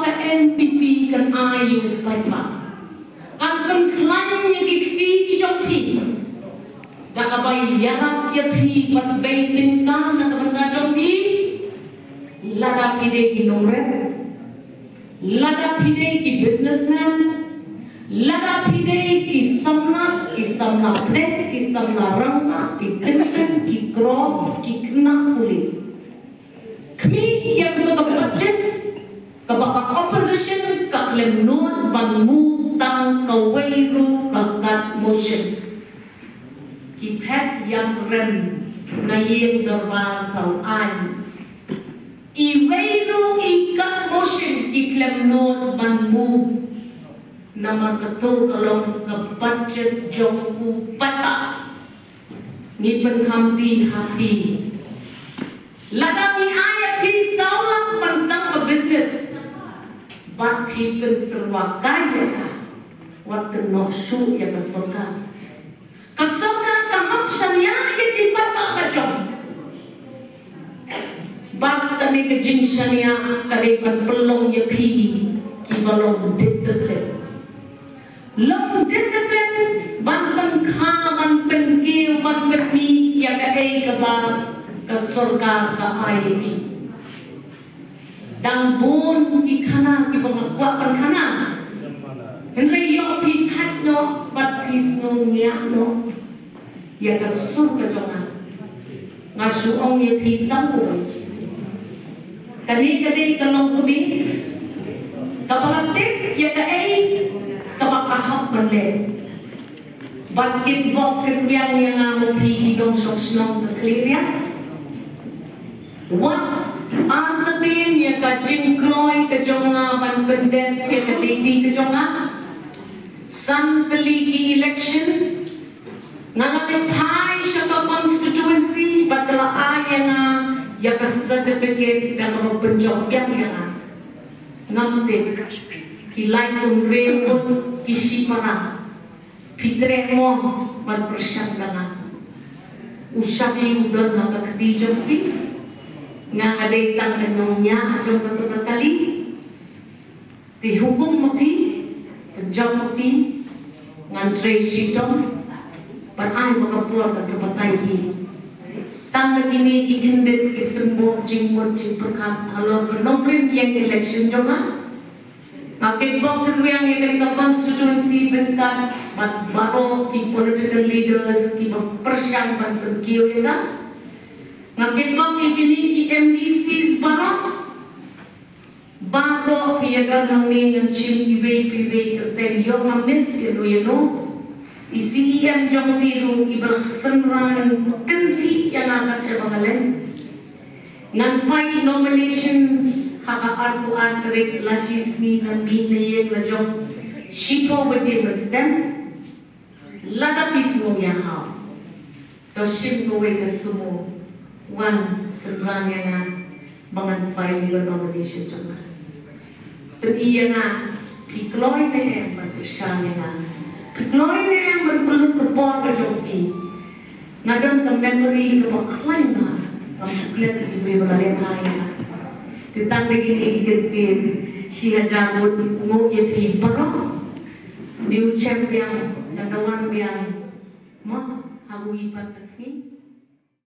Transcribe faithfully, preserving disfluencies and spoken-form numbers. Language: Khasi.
Ka N P P kan ai ïa u paidbah. Kan pynkhlaiñ ïa ki kti ki jong phi da kaba ïarap ïa phi bad bei tyngka na ka bynta jong phi. Lada phi dei ki nongrep, lada phi dei ki businessman, lada phi dei ki samla, ki samla pdeng, ki samla rangbah, ki kynthei, ki kro, ki khynnah pule. Khmih ïa kato ka budget kaba ka opposition ka khlem nud ban move tang kawei ruh ka kat motion. Ki phet ïam rem na ïing dorbar thaw aiñ. Iwei ruh i kat motion ki khlem nud ban move. Namar kato ka long ka budget jong u paidbah. Ngi pynkham ti ha phi. Lada ngi ai ïa phi saw lak ban sdang ka business, bad phi pynsyrwa kai ïa ka, wat kynnoh shuh ïa ka sorkar. Ka sorkar ka hap shaniah ïa ki paidbah ka jong. Bad kane ka jingshaniah ka dei ban pynlong ïa phi kiba long discipline. Long discipline ban pynkha, ban pynkiew, ban pynmih ïa kaei kaba ka sorkar ka ai ïa phi. Dang bun ki khana kiba nga kwah pynkhana. Hynrei ïoh phi thait noh bad phi sngewngiah noh ïa ka sur ka jong nga. Nga shu ong ïa phi tang kumne. Kane ka dei ka longkmie kaba la tip ïa kaei kaba ka hap ban leh. Bad kit bok kit biang ïa nga, mo phi ki dong shong shnong ka khlieh ïa. Wat entertain ïa ka jingkloi ka jong nga ban pyndep ïa ka lady ka jong nga. San tylli ki election nga la dep phai sha ka constituency bad ka la ai ïa nga ïa ka certificate da kaba pynjop biang ïa nga. Ngam tip ki lai um re ngut ki shipara. Phi treh mo ban pyrshang da nga? U shabi u don ha ka kti jong phi. Nga nga dei tang ka nongñiah jong kato ka kali. Te hukum ma phi, pynjop ma phi. Ngan trei shitom ban ai ba ka por kan sa batai hi. Tang da kine ki khyndiat ki symbol jingmut jingpyrkhat halor ka nongrim ïa ka election jong nga. Nga kitbok kyrwiang ïa kane ka constituency ryngkat bad baroh ki political leaders kiba pyrshang ban pynkiew ïa ka. Nga kitbok ïa kine ki M D Cs baroh. Baroh phi ïa don hangne, ngan shim iwei pa iwei kyrteng, ïoh nga miss ïa no ïa no. I C E M jong phi ruh iba la synran kynthih ïa nga kat shaba nga leit. Ngan file nominations ha ka arphew ar tarik, la shisngi ngan mih na ïing la jong shiphew baje mynstep. Lada phi sngew ïa haw, to shim kawei ka sumo, wan synran ïa nga ba ngan file ïa ka nomination jong nga. Pyn-i ïa nga, phi kloi ne em ban pyrshang ïa nga? Phi kloi ne em ban pynlut ka por ka jong phi? Nga don ka memory kaba khlaiñ bha. Ngam shu klet ïa ki briew ba la leh bha ïa nga. Te tang da kine ki kyntien, shi hajar ngut nguh ïa phi baroh. Ni u chem biang, ngan da wan biang mo ha kawei pat ka sngi.